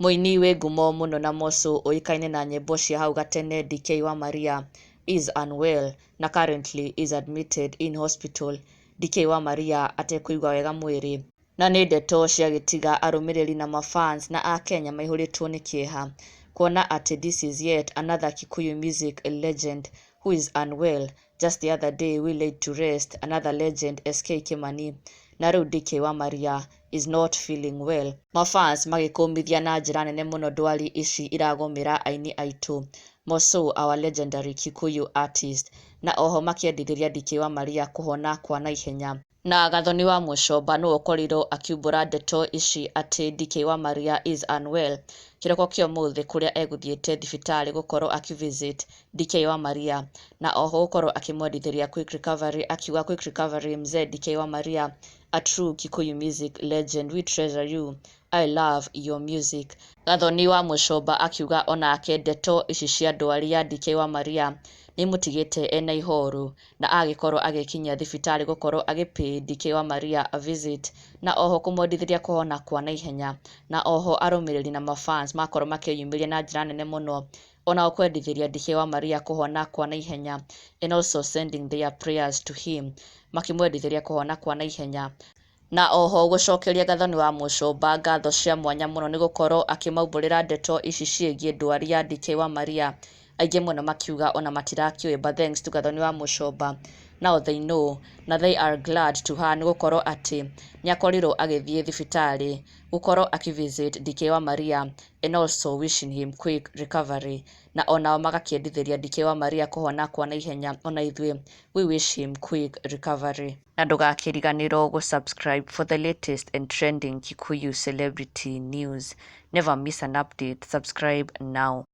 Mũini wĩ ngumo mũno na Mosũ ũĩkaine na nyĩmbo cia hau gatene DK wa Maria is unwell na currently is admitted in hospital. DK wa Maria atekũigua wega mwĩrĩ. Na nĩ ndeto ciagĩtiga arũmĩrĩri na mafans na akenya maihũrĩtwo nĩ kĩeha kuona atĩ this is yet another Kikuyu music legend who is unwell. Just the other day we laid to rest another legend, SK Kimani, na rĩu DK wa Maria is not feeling well. Mafans magĩkũmithia na njĩra nene mũno ndwari ici iragũmĩra aini aitũ, more our legendary Kikuyu artist, na oho makĩendithĩria DK wa Maria kũhona kwa naihenya. Na Gathoni wa Mũcomba nĩwe ũkorirwo akiumbũra ndeto ici atĩ DK wa Maria is unwell kĩroko kĩa ũmũthĩ, kũrĩa egũthiĩte thibitarĩ gũkorwo akĩvisit DK wa Maria na oho gũkorwo akĩmwendithĩria quick recovery, akiuga, "Quick recovery, mzee DK wa Maria, a true Kikuyu music legend. We treasure you. I love your music." Gathoni wa Mũcomba akiuga onake ndeto ici cia ndwari ya DK wa Maria nĩimũtigĩte ena ihoru, na agĩkorwo agĩkinya thibitarĩ gũkorwo agĩpay DK wa Maria a visit na oho kũmwendithĩria kũhona kwa naihenya. Na oho arũmĩrĩri na mafans makorwo makĩyumĩria na njĩra nene mũno onao kwendithĩria DK wa Maria kũhona kwa naihenya and also sending their prayers to him, makĩmwendithĩria kũhona kwa naihenya, na oho gũcokeria Gathoni wa Mũcomba ngatho cia mwanya mũno nĩ gũkorwo akĩmaumbũrĩra ndeto ici ciĩgiĩ ndwari ya DK wa Maria. Aingĩ mũno makiuga ona matirakĩũĩ, but thanks to Gathoni wa Mũcomba, now they know na they are glad to her nĩ gũkorwo atĩ nĩ akorirwo agĩthiĩ thibitarĩ gũkorwo akĩvisit DK wa Maria and also wishing him quick recovery, na onao magakĩendithĩria DK wa Maria kũhona kwa naihenya. Ona ithuĩ we wish him quick recovery, na ndũgakĩriganĩrwo gũ-subscribe for the latest and trending Kikuyu celebrity news. Never miss an update. Subscribe now.